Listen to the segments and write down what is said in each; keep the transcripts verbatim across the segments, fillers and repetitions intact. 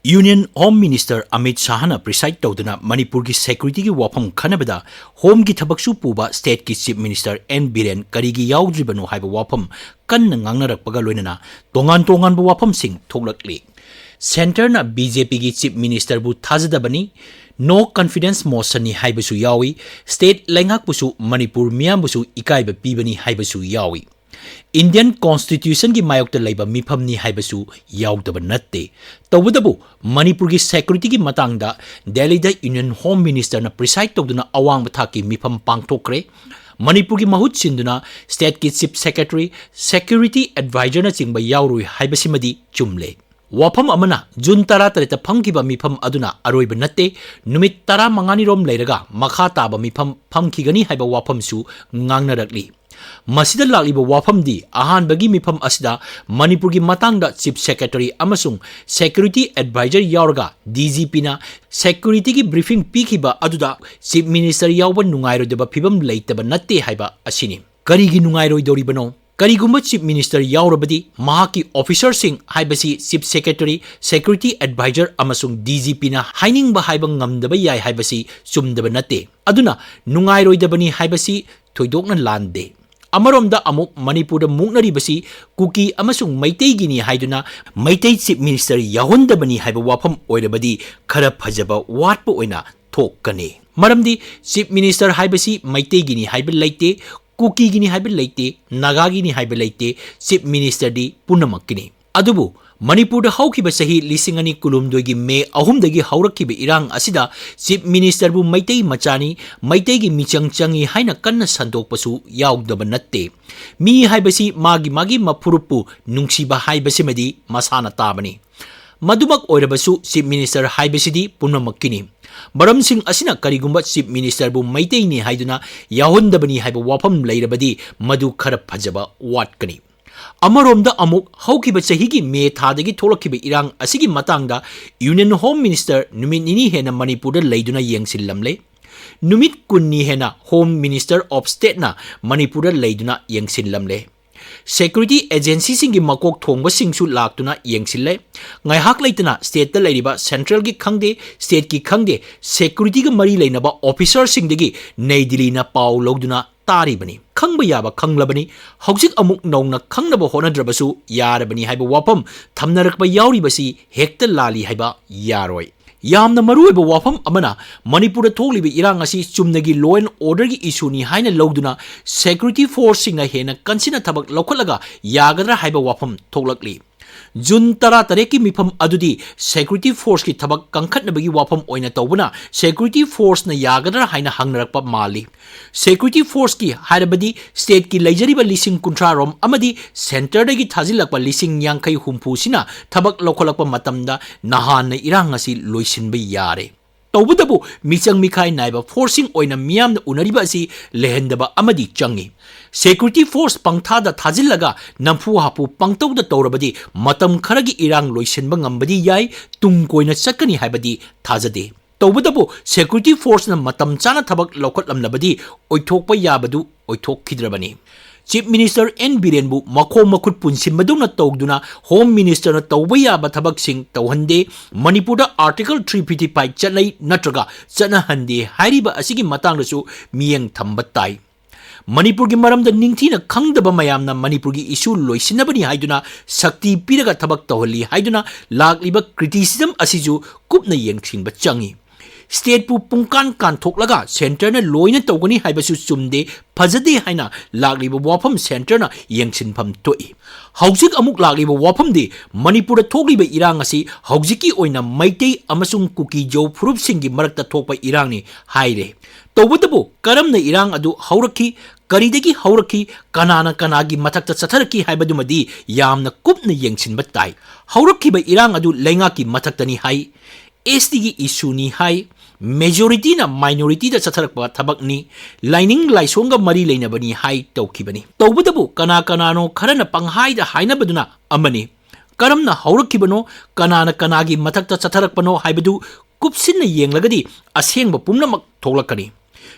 Union Home Minister Amit Shahꯅ preside ꯇꯧꯗꯨꯅ ꯃꯅꯤꯄꯨꯔꯒꯤ securityꯒꯤ ꯋꯥꯐꯝ ꯈꯟꯅꯕꯗ Homeꯒꯤ ꯊꯕꯛꯁꯨ ꯄꯨꯕ stateꯀꯤ Chief Minister N Biren ꯀꯔꯤꯒꯤ ꯌꯥꯎꯗ꯭ꯔꯤꯕꯅꯣ ꯍꯥꯏꯕ ꯋꯥꯐꯝ ꯀꯟꯅ ꯉꯥꯡꯅꯔꯛꯄꯒ ꯂꯣꯏꯅꯅ ꯇꯣꯉꯥꯟ ꯇꯣꯉꯥꯟꯕ ꯋꯥꯐꯝꯁꯤꯡ ꯊꯣꯛꯂꯛꯂꯤ꯫ Centreꯅ BJPꯒꯤ Chief Ministerꯕꯨ ꯊꯥꯖꯗꯕꯅꯤ, no confidence motionꯅꯤ ꯍꯥꯏꯕꯁꯨ ꯌꯥꯎꯏ, state ꯂꯩꯉꯥꯛꯄꯨꯁꯨ ꯃꯅꯤꯄꯨꯔ ꯃꯤꯌꯥꯝꯕꯨꯁꯨ ꯏꯀꯥꯏꯕ ꯄꯤꯕꯅꯤ ꯍꯥꯏꯕꯁꯨ ꯌꯥꯎꯏ꯫ Indian Constitutionꯒꯤ ꯃꯥꯌꯣꯛꯇ ꯂꯩꯕ ꯃꯤꯐꯝꯅꯤ ꯍꯥꯏꯕꯁꯨ ꯌꯥꯎꯗꯕ ꯅꯠꯇꯦ꯫ ꯇꯧꯕꯇꯕꯨ ꯃꯅꯤꯄꯨꯔꯒꯤ securityꯒꯤ ꯃꯇꯥꯡꯗ ꯗꯦꯜꯂꯤꯗ Union Home Ministerꯅ preside ꯇꯧꯗꯨꯅ ꯑꯋꯥꯡꯕ ꯊꯥꯛꯀꯤ ꯃꯤꯐꯝ ꯄꯥꯡꯊꯣꯛꯈ꯭ꯔꯦ꯫ ꯃꯅꯤꯄꯨꯔꯒꯤ ꯃꯍꯨꯠ ꯁꯤꯟꯗꯨꯅ stateꯀꯤ Chief Secretary, security advisorꯅꯆꯤꯡꯕ ꯌꯥꯎꯔꯣꯏ ꯍꯥꯏꯕꯁꯤꯃꯗꯤ ꯆꯨꯝꯂꯦ꯫ ꯋꯥꯐꯝ ꯑꯃꯅ, ꯖꯨꯟ ꯇꯔꯥꯇꯔꯦꯠꯇ ꯐꯝꯈꯤꯕ ꯃꯤꯐꯝ ꯑꯗꯨꯅ ꯑꯔꯣꯏꯕ ꯅꯠꯇꯦ, ꯅꯨꯃꯤꯠ ꯇꯔꯥꯃꯉꯥꯅꯤꯔꯣꯝ ꯂꯩꯔꯒ ꯃꯈꯥ ꯇꯥꯕ ꯃꯤꯐꯝ ꯐꯝꯈꯤꯒꯅꯤ ꯍꯥꯏꯕ ꯋꯥꯐꯝꯁꯨ ꯉꯥꯡꯅꯔꯛꯂꯤ꯫ ꯃꯁꯤꯗ ꯂꯥꯛꯂꯤꯕ ꯋꯥꯐꯝꯗꯤ, ꯑꯍꯥꯟꯕꯒꯤ ꯃꯤꯐꯝ ꯑꯁꯤꯗ ꯃꯅꯤꯄꯨꯔꯒꯤ ꯃꯇꯥꯡꯗ Chief Secretary ꯑꯃꯁꯨꯡ security advisor ꯌꯥꯎꯔꯒ DGPꯅ securityꯒꯤ briefing ꯄꯤꯈꯤꯕ ꯑꯗꯨꯗ Chief Minister ꯌꯥꯎꯕ ꯅꯨꯡꯉꯥꯏꯔꯣꯏꯗꯕ ꯐꯤꯕꯝ ꯂꯩꯇꯕ ꯅꯠꯇꯦ ꯍꯥꯏꯕ ꯑꯁꯤꯅꯤ꯫ ꯀꯔꯤꯒꯤ ꯅꯨꯡꯉꯥꯏꯔꯣꯏꯗꯧꯔꯤꯕꯅꯣ? ꯀꯔꯤꯒꯨꯝꯕ Chief Minister ꯌꯥꯎꯔꯕꯗꯤ ꯃꯍꯥꯛꯀꯤ officerꯁꯤꯡ, ꯍꯥꯏꯕꯁꯤ Chief Secretary, security advisor ꯑꯃꯁꯨꯡ DGPꯅ ꯍꯥꯏꯅꯤꯡꯕ ꯍꯥꯏꯕ ꯉꯝꯗꯕ ꯌꯥꯏ ꯍꯥꯏꯕꯁꯤ ꯆꯨꯝꯗꯕ ꯅꯠꯇꯦ꯫ ꯑꯗꯨꯅ ꯅꯨꯡꯉꯥꯏꯔꯣꯏꯗꯕꯅꯤ ꯍꯥꯏꯕꯁꯤ ꯊꯣꯏꯗꯣꯛꯅ ꯂꯥꯟꯗꯦ꯫ ꯑꯃꯔꯣꯝꯗ ꯑꯃꯨꯛ ꯃꯅꯤꯄꯨꯔꯗ ꯃꯨꯛꯅꯔꯤꯕꯁꯤ ꯀꯨꯀꯤ ꯑꯃꯁꯨꯡ ꯃꯩꯇꯩꯒꯤꯅꯤ ꯍꯥꯏꯗꯨꯅ ꯃꯩꯇꯩ Chief Minister ꯌꯥꯎꯍꯟꯗꯕꯅꯤ ꯍꯥꯏꯕ ꯋꯥꯐꯝ ꯑꯣꯏꯔꯕꯗꯤ ꯈꯔ ꯐꯖꯕ ꯋꯥꯠꯄ ꯑꯣꯏꯅ ꯊꯣꯛꯀꯅꯤ꯫ ꯃꯔꯝꯗꯤ Chief Minister ꯍꯥꯏꯕꯁꯤ ꯃꯩꯇꯩꯒꯤꯅꯤ ꯍꯥꯏꯕ ꯂꯩꯇꯦ, ꯀꯨꯀꯤꯒꯤꯅꯤ ꯍꯥꯏꯕ ꯂꯩꯇꯦ, ꯅꯥꯒꯥꯒꯤꯅꯤ ꯍꯥꯏꯕ ꯂꯩꯇꯦ, Chief Ministerꯗꯤ ꯄꯨꯝꯅꯃꯛꯀꯤꯅꯤ꯫ ꯑꯗꯨꯕꯨ ꯃꯅꯤꯄꯨꯔꯗ ꯍꯧꯈꯤꯕ ꯆꯍꯤ ꯂꯤꯁꯤꯡ ꯑꯅꯤ ꯀꯨꯟꯍꯨꯝꯗꯣꯏꯒꯤ ꯃꯦ ꯑꯍꯨꯝꯗꯒꯤ ꯍꯧꯔꯛꯈꯤꯕ ꯏꯔꯥꯡ ꯑꯁꯤꯗ Chief Ministerꯕꯨ ꯃꯩꯇꯩ ꯃꯆꯥꯅꯤ, ꯃꯩꯇꯩꯒꯤ ꯃꯤꯆꯪ ꯆꯪꯏ ꯍꯥꯏꯅ ꯀꯟꯅ ꯁꯟꯗꯣꯛꯄꯁꯨ ꯌꯥꯎꯗꯕ ꯅꯠꯇꯦ꯫ ꯃꯤ ꯍꯥꯏꯕꯁꯤ ꯃꯥꯒꯤ ꯃꯥꯒꯤ ꯃꯐꯨꯔꯨꯞꯄꯨ ꯅꯨꯡꯁꯤꯕ ꯍꯥꯏꯕꯁꯤꯃꯗꯤ ꯃꯁꯥꯅ ꯇꯥꯕꯅꯤ꯫ ꯃꯗꯨꯃꯛ ꯑꯣꯏꯔꯕꯁꯨ Chief Minister ꯍꯥꯏꯕꯁꯤꯗꯤ ꯄꯨꯝꯅꯃꯛꯀꯤꯅꯤ꯫ ꯃꯔꯝꯁꯤꯡ ꯑꯁꯤꯅ ꯀꯔꯤꯒꯨꯝꯕ Chief Ministerꯕꯨ ꯃꯩꯇꯩꯅꯤ ꯍꯥꯏꯗꯨꯅ ꯌꯥꯎꯍꯟꯗꯕꯅꯤ ꯍꯥꯏꯕ ꯋꯥꯐꯝ ꯂꯩꯔꯕꯗꯤ ꯃꯗꯨ ꯈꯔ ꯐꯖꯕ ꯋꯥꯠꯀꯅꯤ꯫ ꯑꯃꯔꯣꯝꯗ ꯑꯃꯨꯛ ꯍꯧꯈꯤꯕ ꯆꯍꯤꯒꯤ ꯃꯦ ꯊꯥꯗꯒꯤ ꯊꯣꯛꯂꯛꯈꯤꯕ ꯏꯔꯥꯡ ꯑꯁꯤꯒꯤ ꯃꯇꯥꯡꯗ Union Home Minister ꯅꯨꯃꯤꯠ ꯅꯤꯅꯤ ꯍꯦꯟꯅ ꯃꯅꯤꯄꯨꯔꯗ ꯂꯩꯗꯨꯅ ꯌꯦꯡꯁꯤꯜꯂꯝꯂꯦ꯫ ꯅꯨꯃꯤꯠ ꯀꯨꯟꯅꯤ ꯍꯦꯟꯅ Home Minister of Stateꯅ ꯃꯅꯤꯄꯨꯔꯗ ꯂꯩꯗꯨꯅ ꯌꯦꯡꯁꯤꯜꯂꯝꯂꯦ꯫ Security agencyꯁꯤꯡꯒꯤ ꯃꯀꯣꯛ ꯊꯣꯡꯕꯁꯤꯡꯁꯨ ꯂꯥꯛꯇꯨꯅ ꯌꯦꯡꯁꯤꯜꯂꯦ꯫ ꯉꯥꯏꯍꯥꯛ ꯂꯩꯇꯅ stateꯇ ꯂꯩꯔꯤꯕ centralꯒꯤ ꯈꯪꯗꯦ, stateꯀꯤ ꯈꯪꯗꯦ, securityꯒ ꯃꯔꯤ ꯂꯩꯅꯕ officerꯁꯤꯡꯗꯒꯤ ꯅꯩ ꯗꯤꯜꯂꯤꯅ ꯄꯥꯎ ꯂꯧꯗꯨꯅ ꯇꯥꯔꯤꯕꯅꯤ꯫ ꯈꯪꯕ ꯌꯥꯕ ꯈꯪꯂꯕꯅꯤ꯫ ꯍꯧꯖꯤꯛ ꯑꯃꯨꯛ ꯅꯧꯅ ꯈꯪꯅꯕ ꯍꯣꯠꯅꯗ꯭ꯔꯕꯁꯨ ꯌꯥꯔꯕꯅꯤ ꯍꯥꯏꯕ ꯋꯥꯐꯝ ꯊꯝꯅꯔꯛꯄ ꯌꯥꯎꯔꯤꯕꯁꯤ ꯍꯦꯛꯇ ꯂꯥꯜꯂꯤ ꯍꯥꯏꯕ ꯌꯥꯔꯣꯏ꯫ ꯌꯥꯝꯅ ꯃꯔꯨꯑꯣꯏꯕ ꯋꯥꯐꯝ ꯑꯃꯅ, ꯃꯅꯤꯄꯨꯔꯗ ꯊꯣꯛꯂꯤꯕ ꯏꯔꯥꯡ ꯑꯁꯤ ꯆꯨꯝꯅꯒꯤ law and orderꯒꯤ issueꯅꯤ ꯍꯥꯏꯅ ꯂꯧꯗꯨꯅ security forceꯁꯤꯡꯅ ꯍꯦꯟꯅ ꯀꯟꯁꯤꯟꯅ ꯊꯕꯛ ꯂꯧꯈꯠꯂꯒ ꯌꯥꯒꯗ꯭ꯔꯥ ꯍꯥꯏꯕ ꯋꯥꯐꯝ ꯊꯣꯛꯂꯛꯂꯤ꯫ ꯖꯨꯟ ꯇꯔꯥꯇꯔꯦꯠꯀꯤ ꯃꯤꯐꯝ ꯑꯗꯨꯗꯤ security forceꯀꯤ ꯊꯕꯛ ꯀꯟꯈꯠꯅꯕꯒꯤ ꯋꯥꯐꯝ ꯑꯣꯏꯅ ꯇꯧꯕꯅ, security forceꯅ ꯌꯥꯒꯗ꯭ꯔꯥ ꯍꯥꯏꯅ ꯍꯪꯅꯔꯛꯄ ꯃꯥꯜꯂꯤ꯫ Security forceꯀꯤ ꯍꯥꯏꯔꯕꯗꯤ stateꯀꯤ ꯂꯩꯖꯔꯤꯕ ꯂꯤꯁꯤꯡ ꯀꯨꯟꯊ꯭ꯔꯥ ꯔꯣꯝ ꯑꯃꯗꯤ centreꯗꯒꯤ ꯊꯥꯖꯤꯜꯂꯛꯄ ꯂꯤꯁꯤꯡ ꯌꯥꯡꯈꯩ ꯍꯨꯝꯐꯨꯁꯤꯅ ꯊꯕꯛ ꯂꯧꯈꯠꯂꯛꯄ ꯃꯇꯝꯗ ꯅꯍꯥꯟꯅ ꯏꯔꯥꯡ ꯑꯁꯤ ꯂꯣꯏꯁꯤꯟꯕ ꯌꯥꯔꯦ꯫ ꯇꯧꯕꯇꯕꯨ ꯃꯤꯆꯪ ꯃꯤꯈꯥꯏ ꯅꯥꯏꯕ forceꯁꯤꯡ ꯑꯣꯏꯅ ꯃꯤꯌꯥꯝꯅ ꯎꯅꯔꯤꯕ ꯑꯁꯤ ꯂꯩꯍꯟꯗꯕ ꯑꯃꯗꯤ ꯆꯪꯏ꯫ Security force ꯄꯪꯊꯥꯗ ꯊꯥꯖꯤꯜꯂꯒ ꯅꯝꯐꯨ ꯍꯥꯐꯨ ꯄꯪꯇꯧꯗ ꯇꯧꯔꯕꯗꯤ ꯃꯇꯝ ꯈꯔꯒꯤ ꯏꯔꯥꯡ ꯂꯣꯏꯁꯤꯟꯕ ꯉꯝꯕꯗꯤ ꯌꯥꯏ, ꯇꯨꯡ ꯀꯣꯏꯅ ꯆꯠꯀꯅꯤ ꯍꯥꯏꯕꯗꯤ ꯊꯥꯖꯗꯦ꯫ ꯇꯧꯕꯇꯕꯨ security forceꯅ ꯃꯇꯝ ꯆꯥꯅ ꯊꯕꯛ ꯂꯧꯈꯠꯂꯝꯂꯕꯗꯤ ꯑꯣꯏꯊꯣꯛꯄ ꯌꯥꯕꯗꯨ ꯑꯣꯏꯊꯣꯛꯈꯤꯗ꯭ꯔꯕꯅꯤ꯫ Chief Minister N ꯕꯤꯔꯦꯟꯕꯨ ꯃꯈꯣꯡ ꯃꯈꯨꯠ ꯄꯨꯟꯁꯤꯟꯕꯗꯧꯅ ꯇꯧꯗꯨꯅ Home Ministerꯅ ꯇꯧꯕ ꯌꯥꯕ ꯊꯕꯛꯁꯤꯡ ꯇꯧꯍꯟꯗꯦ, ꯃꯅꯤꯄꯨꯔꯗ Article three fifty five ꯆꯠꯅꯩ ꯅꯠꯇ꯭ꯔꯒ ꯆꯠꯅꯍꯟꯗꯦ ꯍꯥꯏꯔꯤꯕ ꯑꯁꯤꯒꯤ ꯃꯇꯥꯡꯗꯁꯨ ꯃꯤꯠꯌꯦꯡ ꯊꯝꯕ ꯇꯥꯏ꯫ ꯃꯅꯤꯄꯨꯔꯒꯤ ꯃꯔꯝꯗ ꯅꯤꯡꯊꯤꯅ ꯈꯪꯗꯕ ꯃꯌꯥꯝꯅ ꯃꯅꯤꯄꯨꯔꯒꯤ issue ꯂꯣꯏꯁꯤꯟꯅꯕꯅꯤ ꯍꯥꯏꯗꯨꯅ ꯁꯛꯇꯤ ꯄꯤꯔꯒ ꯊꯕꯛ ꯇꯧꯍꯜꯂꯤ ꯍꯥꯏꯗꯨꯅ ꯂꯥꯛꯂꯤꯕ criticism ꯑꯁꯤꯁꯨ ꯀꯨꯞꯅ ꯌꯦꯡꯁꯤꯟꯕ ꯆꯪꯏ꯫ Stateꯄꯨ ꯄꯨꯡꯀꯥꯟ ꯀꯥꯟꯊꯣꯛꯂꯒ centreꯅ ꯂꯣꯏꯅ ꯇꯧꯒꯅꯤ ꯍꯥꯏꯕꯁꯨ ꯆꯨꯝꯗꯦ, ꯐꯖꯗꯦ ꯍꯥꯏꯅ ꯂꯥꯛꯂꯤꯕ ꯋꯥꯐꯝ centreꯅ ꯌꯦꯡꯁꯤꯟꯐꯝ ꯊꯣꯛꯏ꯫ ꯍꯧꯖꯤꯛ ꯑꯃꯨꯛ ꯂꯥꯛꯂꯤꯕ ꯋꯥꯐꯝꯗꯤ ꯃꯅꯤꯄꯨꯔꯗ ꯊꯣꯛꯂꯤꯕ ꯏꯔꯥꯡ ꯑꯁꯤ ꯍꯧꯖꯤꯛꯀꯤ ꯑꯣꯏꯅ ꯃꯩꯇꯩ ꯑꯃꯁꯨꯡ ꯀꯨꯀꯤ ꯖꯧ ꯐꯨꯔꯨꯞꯁꯤꯡꯒꯤ ꯃꯔꯛꯇ ꯊꯣꯛꯄ ꯏꯔꯥꯡꯅꯤ ꯍꯥꯏꯔꯦ꯫ ꯇꯧꯕꯇꯕꯨ ꯀꯔꯝꯅ ꯏꯔꯥꯡ ꯑꯗꯨ ꯍꯧꯔꯛꯈꯤ, ꯀꯔꯤꯗꯒꯤ ꯍꯧꯔꯛꯈꯤ, ꯀꯅꯥꯅ ꯀꯅꯥꯒꯤ ꯃꯊꯛꯇ ꯆꯠꯊꯔꯛꯈꯤ ꯍꯥꯏꯕꯗꯨꯃꯗꯤ ꯌꯥꯝꯅ ꯀꯨꯞꯅ ꯌꯦꯡꯁꯤꯟꯕ ꯇꯥꯏ꯫ ꯍꯧꯔꯛꯈꯤꯕ ꯏꯔꯥꯡ ꯑꯗꯨ ꯂꯩꯉꯥꯛꯀꯤ ꯃꯊꯛꯇꯅꯤ ꯍꯥꯏ, STꯒꯤ issueꯅꯤ ꯍꯥꯏ, majorityꯅ minorityꯗ ꯆꯠꯊꯔꯛꯄ ꯊꯕꯛꯅꯤ, ꯂꯥꯏꯅꯤꯡ ꯂꯥꯏꯁꯣꯟꯒ ꯃꯔꯤ ꯂꯩꯅꯕꯅꯤ ꯍꯥꯏ ꯇꯧꯈꯤꯕꯅꯤ꯫ ꯇꯧꯕꯇꯕꯨ ꯀꯅꯥ ꯀꯅꯥꯅꯣ ꯈꯔꯅ ꯄꯪꯍꯥꯏꯗ ꯍꯥꯏꯅꯕꯗꯨꯅ ꯑꯃꯅꯤ꯫ ꯀꯔꯝꯅ ꯍꯧꯔꯛꯈꯤꯕꯅꯣ, ꯀꯅꯥꯅ ꯀꯅꯥꯒꯤ ꯃꯊꯛꯇ ꯆꯠꯊꯔꯛꯄꯅꯣ ꯍꯥꯏꯕꯗꯨ ꯀꯨꯞꯁꯤꯟꯅ ꯌꯦꯡꯂꯒꯗꯤ ꯑꯁꯦꯡꯕ ꯄꯨꯝꯅꯃꯛ ꯊꯣꯛꯂꯛꯀꯅꯤ꯫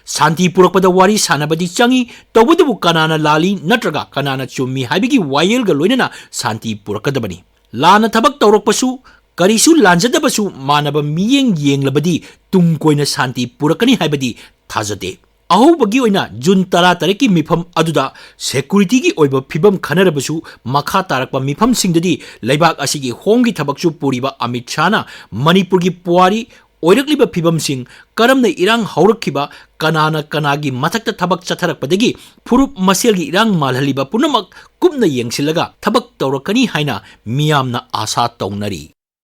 ꯁꯥꯟꯇꯤ ꯄꯨꯔꯛꯄꯗ ꯋꯥꯔꯤ ꯁꯥꯟꯅꯕꯗꯤ ꯆꯪꯏ, ꯇꯧꯕꯇꯕꯨ ꯀꯅꯥꯅ ꯂꯥꯜꯂꯤ ꯅꯠꯇ꯭ꯔꯒ ꯀꯅꯥꯅ ꯆꯨꯝꯃꯤ ꯍꯥꯏꯕꯒꯤ ꯋꯥꯌꯦꯜꯒ ꯂꯣꯏꯅꯅ ꯁꯥꯟꯇꯤ ꯄꯨꯔꯛꯀꯗꯕꯅꯤ꯫ ꯂꯥꯟꯅ ꯊꯕꯛ ꯇꯧꯔꯛꯄꯁꯨ, ꯀꯔꯤꯁꯨ ꯂꯥꯟꯖꯗꯕꯁꯨ ꯃꯥꯟꯅꯕ ꯃꯤꯠꯌꯦꯡ ꯌꯦꯡꯂꯕꯗꯤ ꯇꯨꯡ ꯀꯣꯏꯅ ꯁꯥꯟꯇꯤ ꯄꯨꯔꯛꯀꯅꯤ ꯍꯥꯏꯕꯗꯤ ꯊꯥꯖꯗꯦ꯫ ꯑꯍꯧꯕꯒꯤ ꯑꯣꯏꯅ ꯖꯨꯟ ꯇꯔꯥ ꯇꯔꯦꯠꯀꯤ ꯃꯤꯐꯝ ꯑꯗꯨꯗ ꯁꯦꯀ꯭ꯌꯨꯔꯤꯇꯤꯒꯤ ꯑꯣꯏꯕ ꯐꯤꯕꯝ ꯈꯟꯅꯔꯕꯁꯨ, ꯃꯈꯥ ꯇꯥꯔꯛꯄ ꯃꯤꯐꯝꯁꯤꯡꯗꯗꯤ ꯂꯩꯕꯥꯛ ꯑꯁꯤꯒꯤ ꯍꯣꯝꯒꯤ ꯊꯕꯛꯁꯨ ꯄꯨꯔꯤꯕ ꯑꯃꯤꯠ ꯁꯥꯍꯅ ꯃꯅꯤꯄꯨꯔꯒꯤ ꯄꯨꯋꯥꯔꯤ, ꯑꯣꯏꯔꯛꯂꯤꯕ ꯐꯤꯕꯝꯁꯤꯡ, ꯀꯔꯝꯅ ꯏꯔꯥꯡ ꯍꯧꯔꯛꯈꯤꯕ, ꯀꯅꯥꯅ ꯀꯅꯥꯒꯤ ꯃꯊꯛꯇ ꯊꯕꯛ ꯆꯠꯊꯔꯛꯄꯗꯒꯤ ꯐꯨꯔꯨꯞ ꯃꯁꯦꯜꯒꯤ ꯏꯔꯥꯡ ꯃꯥꯜꯍꯜꯂꯤꯕ ꯄꯨꯝꯅꯃꯛ ꯀꯨꯞꯅ ꯌꯦꯡꯁꯤꯜꯂꯒ ꯊꯕꯛ ꯇꯧꯔꯛꯀꯅꯤ ꯍꯥꯏꯅ ꯃꯤꯌꯥꯝꯅ ꯑꯥꯁꯥ ꯇꯧꯅꯔꯤ꯫